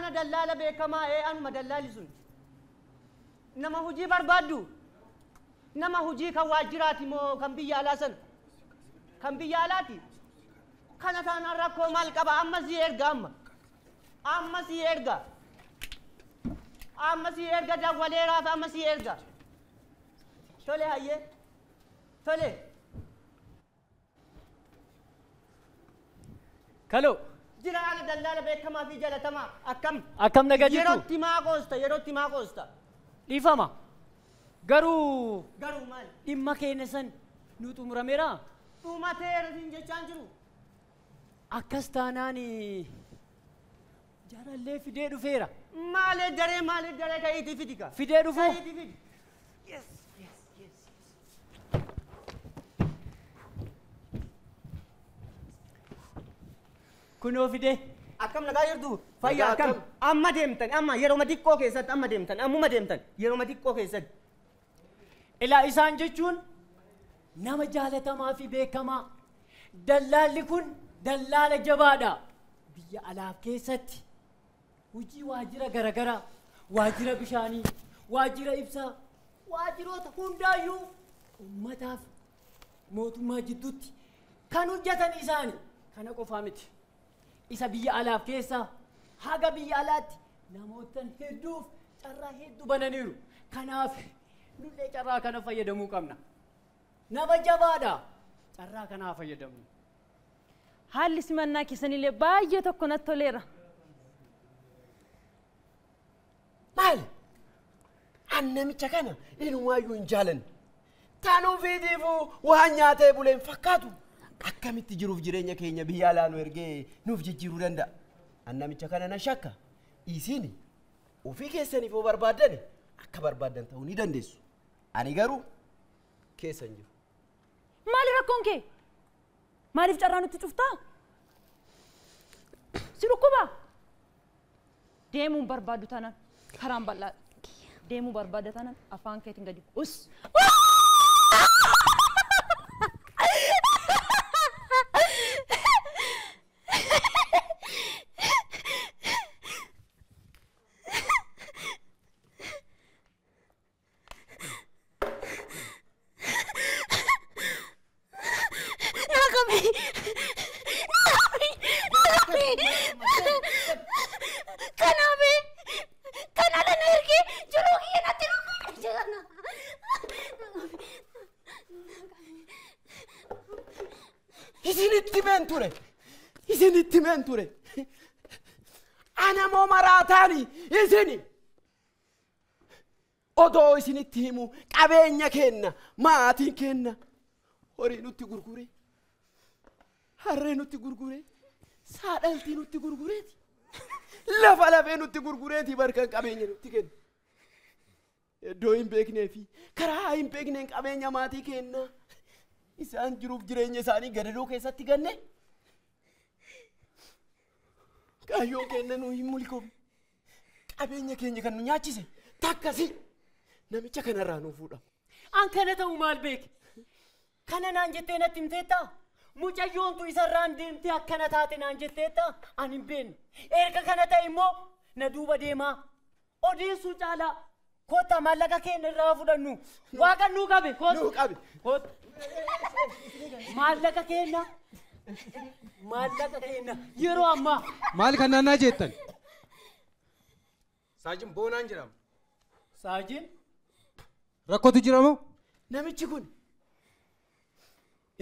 Ana dallaala beekamaa anuma dallaalli sun. Nama hojii barbaaddu. Nama hojii kan waajjiraati moo kan biyya alaa sana? Kan biyya alaati? Kana taanaan rakkoo maal qaba? Amma sii erga amma. Amma sii erga. Amma sii erga dawwaleeraaf amma sii erga. Tole hayyee. Tole. Kaloo. Jira ana dallaala beekamaa fi jaalatamaa akkam? Akkam nagaa jirtu? Yerootti maa qoosta? Yerootti maa qoosta? Dhiifama. Garuu. Garuu maal? Dhimma keenya san nu xumurameera? Dhumateera siin jechaan jiru. Akkas taanaan jaalallee fidee dhufeera. Maalee daree ka'iitii fidi ka. Fidee dhufuu? Ka'iitii fidi. Yes, yes, yes. Kunoo fidee. Akkam nagaa jirtu? Fayyaa akkam? Amma deemtan amma yeroo xiqqoo keessatti amma deemtan ammuma deemtan yeroo xiqqoo keessatti. Ilaa isaan jechuun nama jaalatamaa fi beekamaa. Dallaalli kun dallaala jabaadha. Biyya alaa keessatti hojii waajjira garaagaraa, waajjira bishaanii, waajjira ibsaa, waajjiroota hundaayyuu uummataaf mootummaa jidduutti kan hojjetan isaani. Kana qofaa miti. Isa biyya alaaf keessa haga biyya alaatti namoota hedduuf carraa hedduu bananiiru. Kanaaf nullee carraa kana fayyadamuu qabna. Nama jabaadha. Carraa kanaa fayyadamnu. Haalli simannaa keessanillee baay'ee tokko natti toleera. Maali? An namicha kana inumaayyuu hin jaalanne. Tanuu fiitiifuu waan nyaatee buleen fakkaatu. Akkamitti jiruuf jireenya keenya biyya alaa nu ergee nuuf jijjiiruu danda'a? An namicha kana na shakka. Isin ofii keessaniif yoo barbaaddan akka barbaaddan ta'uu ni dandeessu. Ani garuu keessa hin jiru. Maali rakkoon kee? Maaliif carraa nutti cuftaa? Si dhukkuba? Deemuun barbaaddu taanaan karaan bal'aadha. Deemuu barbaadda taanaan afaan keetiin gadi us. Isinitti meen ture. Ana moo maraataani isini. Odoo isinitti himu qabeenya kenna maatiin kenna horii nutti gurgure harree nutti gurgure saadhaltii nutti gurgureeti lafa lafee nutti gurgureeti barkan qabeenya nutti kenna. Iddoo hin beeknee fi karaa hin beekneen qabeenya maatii kenna isaan jiruuf jireenya isaanii gadadoo keessatti ganne. Kaayyoon keenya nu hin mulkoomne. Qabeenya keenya kan nu nyaachise takkasi namicha kanarraa nu fuudha. An kana ta'u maal beeke? Kana naan jettee natti himteettaa? Mucayyoontu isarraan deemtee akkana taate naan jetteettaa? An hin beekne. Erga kana ta'e immoo na duuba deemaa. Odeessuu caalaa kottaa maallaqa keenya irraa fudhannu. Waaqa nuu qabe. Nuu qabe. Maallaqa keenya. Maallaqa keenya yeroo ammaa. Maal kan naannaa jettan? Saajin Boonaan jedhama. Saajin? Rakkootu jira moo? Namichi kun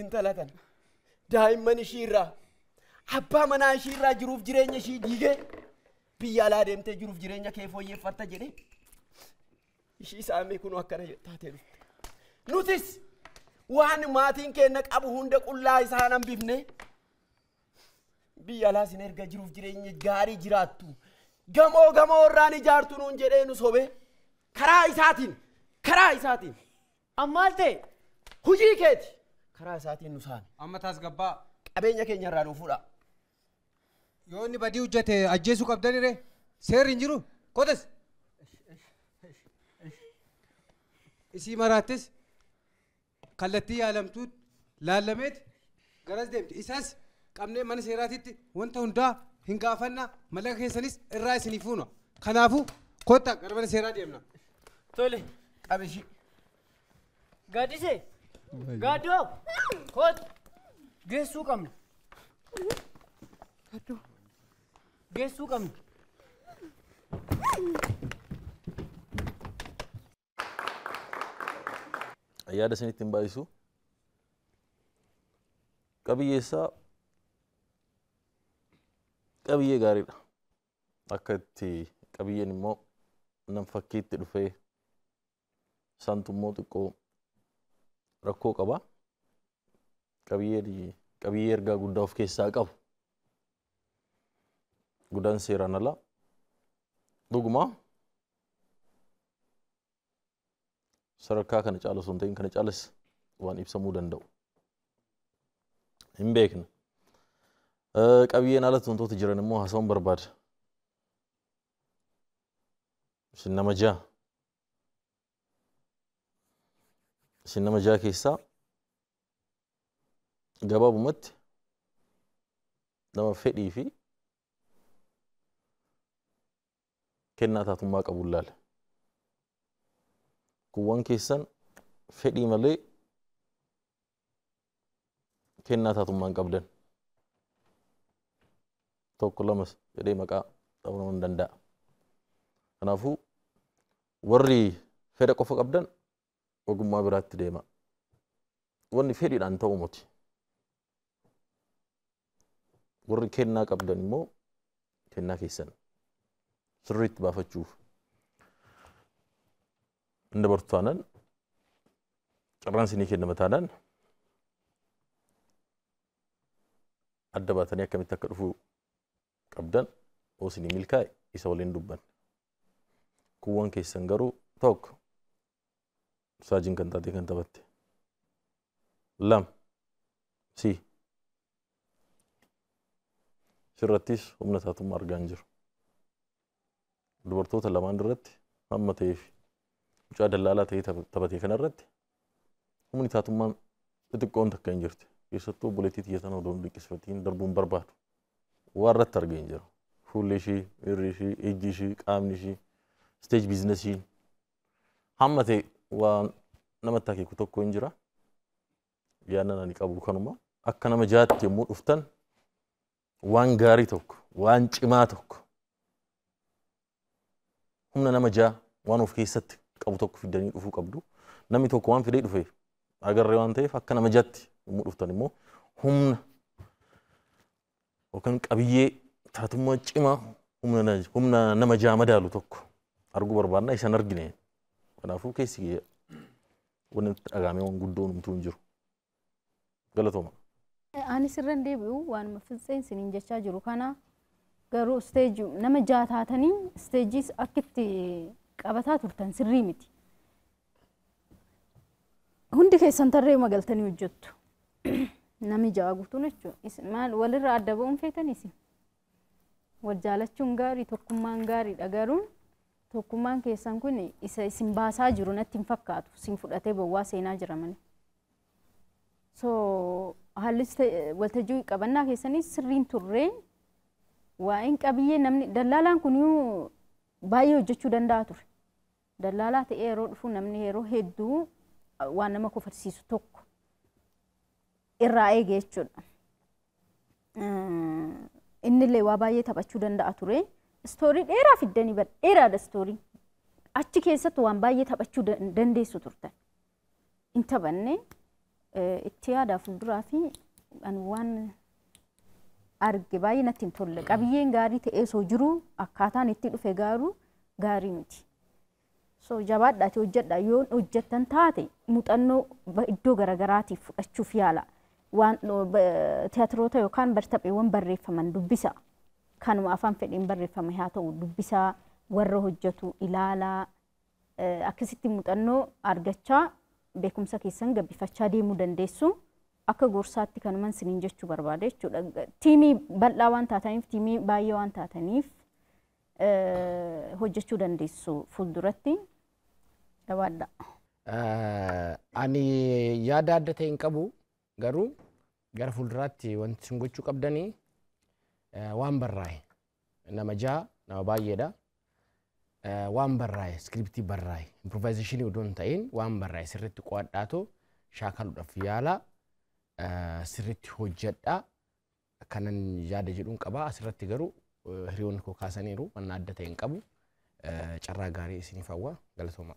intala tana daa'imman ishii irraa abbaa manaa ishii irraa jiruuf jireenya ishii diigee biyya alaa deemtee jiruuf jireenya kee fooyyeffatta jedhee ishii saamee kunoo akkana taatee dhufte. Nutis waan maatiin keenya qabu hunda qullaa isaan hambifne biyya alaa isin erga jiruuf jireenya gaarii jiraattu gamoo gamoo irraan ijaartu nuun jedhee nu sobee karaa isaatiin Ammaal ta'e hojii keeti karaa isaatiin nu saame. Amma tasgabbaa. Qabeenya keenya irraa nu fuudha. Yoo inni badii hojjete ajjeesuu qabdani ree seerri hin jiru qotes. Isii maraattis kallattii yaalamtuu laallameet garas deemti. Isas qabnee mana seeraatitti wanta hundaa Hin gaafanna, mallaqa keessanis irraa isinii fuuna. Kanaafuu kottaa gara mana seeraa deemna. Tole. Qabishii. Gaaddisee. Gaaddoo. Kootu. Geessuu qabna. Geessuu qabna. Yaada isinitti hin baay'isu. Qabiyyee isaa qabiyyee gaariidha. Akka itti qabiyyeen immoo nam fakkiitti dhufee isaantu immoo xiqqoo rakkoo qaba. Qabiyyee ergaa guddaa of keessaa qabu. Guddaan seeraan ala. Dhuguma sadarkaa kana caalu osoo hin ta'in kana caalas waan ibsamuu danda'u. Hin beekne. Qabiyyeen alatti wantoota jiran immoo haasa'uun barbaada. Isin nama ja'a. Isin nama ja'a keessaa gabaabumatti nama fedhii fi kennaa taatummaa qabu ilaala. Kuuwwan keessan fedhii malee kennaa taatummaa hin qabdan. Tokko lamas jedhee maqaa dha'uu hin danda'a. Kanaafuu warri fedha qofa qabdan ogummaa biraatti deema. Wanni fedhiidhaan ta'u miti. Warri kennaa qabdan immoo kennaa keessan sirriitti baafachuuf hin dabartu taanaan carraan isinii kennama taanaan adda baatanii akkamitti akka dhufuu qabdan oo isinii milkaa'e isa waliin dubban. Kuuwwan keessan garuu tokko saajiin kan taatee kan taphatte. Lama si sirrattis humna taatummaa argaa hin jiru. Dubartoota lamaan irratti hamma ta'eef mucaa dallaalaa ta'ee taphatee kanarratti humni taatummaan xixiqqoon takka hin jirti. Keessattuu obboleettii xiyya sana odoo hin dinqisiifatiin darbuun barbaadu. Waa irratti argee hin jiru. Fuulli ishii, irri ishii, ijji ishii, qaamni ishii, isteej biizinasii hamma ta'e waan namatti akeeku tokko hin jira. Yaadnan ani qabu kanuma. Akka nama jaatti yommuu dhuftan waan gaarii tokko, waan cimaa tokko humna nama ja'a waan of keessatti qabu tokko fidanii dhufuu qabdu. Namni tokko waan fidee dhufe agarree waan ta'eef akka nama jaatti yommuu dhuftan immoo humna yookaan qabiyyee taatummaa cimaa humna nama ja'a madaalu tokko arguu barbaadna isaan argine. Kanaafuu keessi wanni itti dhagahamee waan guddoon homtuu hin jiru. Galatooma. Ani sirran deebi'u waanuma fiixeen isiniin jechaa jiru kana garuu isteejii nama ja'a taatanii isteejiis akkitti qabataa turtan sirrii miti. Hundi keessan tarree magaltanii hojjettu. Namni ja'a guutuun jechuudha. Maal walirraa adda ba'uun feetanis wal jaalachuun gaarii tokkummaan gaariidha garuu tokkummaan keessan kun isa isin baasaa jiru natti hin fakkaatu isin fudhatee bowwaa seenaa jira malee. So haalli waltajjii qabannaa keessanii sirriin turree waa'een qabiyyee namni dallaalaan kun baay'ee hojjechuu danda'a ture. Dallaalaa ta'ee yeroo dhufu namni yeroo hedduu waan nama kofalsiisu tokko irraa eege jechuudha. Innillee waa baay'ee taphachuu danda'a ture. Istoorii dheeraa fiddanii bara dheeraadha istoorii. Achi keessatti waan baay'ee taphachuu dandeessu turtan. Hin taphanne itti yaadaa fuulduraa fi waan arge baay'ee natti hin tolle. Qabiyyeen gaarii ta'ee osoo jiru akkaataan itti dhufe garuu gaarii miti. So jabaadhaati hojjedha yoo hojjettan taate muuxannoo iddoo garaagaraatiif fudhachuuf yaala. Waan tiyaatiroota yookaan bartapheewwan barreeffaman dubbisa. Kanuma afaan fedhiin barreeffame haa ta'u dubbisaa warra hojjetu ilaalaa akkasitti muuxannoo argachaa beekumsa keessan gabbifachaa deemuu dandeessu. Akka gorsaatti kanuman isiniin jechuu barbaada jechuudha. Tiimii bal'aa waan taataniif, tiimii baay'ee waan taataniif hojjechuu dandeessu fuulduratti. Jabaadha. Ani yaada adda ta'e hin qabu garuu gara fuulduraatti wanti isin gochuu qabdanii Waan barraa'e nama 6 nama baay'eedha. Waan barraa'e, iskiriptii barraa'e, improvisationii odoo hin ta'in waan barraa'e sirriitti qo'adhaatu shaakaluudhaaf yaala, sirriitti hojjedhaa kanan yaada jedhuun qaba. Asirratti garuu hiriyoonni koo kaasaniiru, waan adda ta'e hin qabu. Carraa gaarii isiniif hawwa, galatooma.